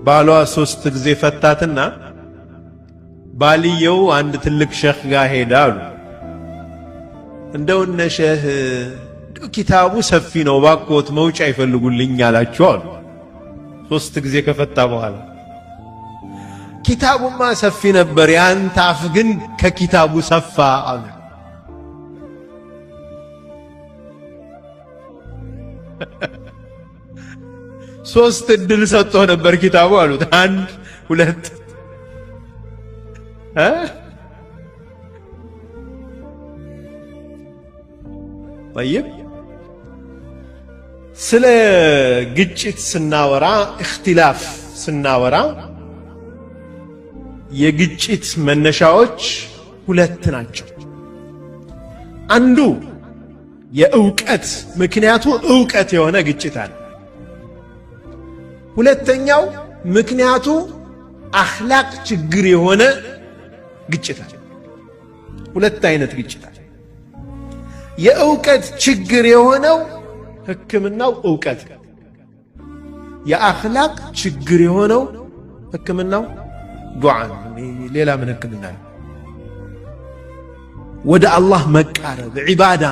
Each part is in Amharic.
ባሏ 3 ጊዜ ፈታትና ባልየው አንድ ትልቅ ሸህ ጋር ሄዳ አሉ። እንደው እነ ሸህ ኪታቡ ሰፊ ነው ባኮት መውጫ ይፈልጉልኝ አላቸው አሉ። 3 ጊዜ ከፈታ በኋላ ኪታቡማ ሰፊ ነበር፣ ያንተ አፍ ግን ከኪታቡ ሰፋ አሉ። 3 እድል ሰጥቶ ነበር ኪታቡ አሉት። 1 2 እ طيب ስለ ግጭት ስናወራ اختلاف ስናወራ የግጭት መነሻዎች 2 ናቸው። አንዱ የእውቀት ምክንያቱ እውቀት የሆነ ግጭት አለ። ሁለተኛው ምክንያቱ አኽላቅ ችግር የሆነ ግጭት አለ። 2 አይነት ግጭት አለ። የእውቀት ችግር የሆነው ህክምናው እውቀት፣ የአኽላቅ ችግር የሆነው ህክምናው ዱዓ ነው። ሌላ ምን ህክምና ነው? ወደ አላህ መቃረብ ዒባዳ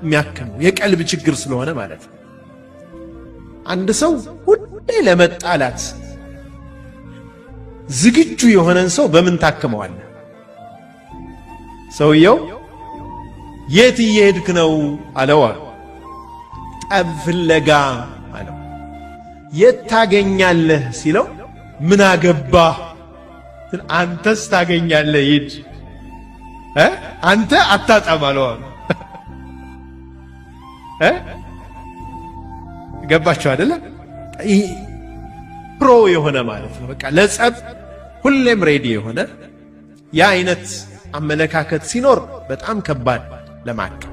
የሚያክመው የቀልብ ችግር ስለሆነ ማለት ነው። አንድ ሰው ሁሌ ለመጣላት ዝግጁ የሆነን ሰው በምን ታክመዋለህ? ሰውየው የት እየሄድክ ነው አለው። ጠብ ፍለጋ አለው። የት ታገኛለህ ሲለው ምን አገባህ አንተስ ታገኛለህ ሂድ እ አንተ አታጣም አለው። እ ገባችሁ አይደለ? ይሄ pro የሆነ ማለት ነው። በቃ ለጸብ ሁሌም ready የሆነ ያ አይነት አመለካከት ሲኖር በጣም ከባድ ለማከም።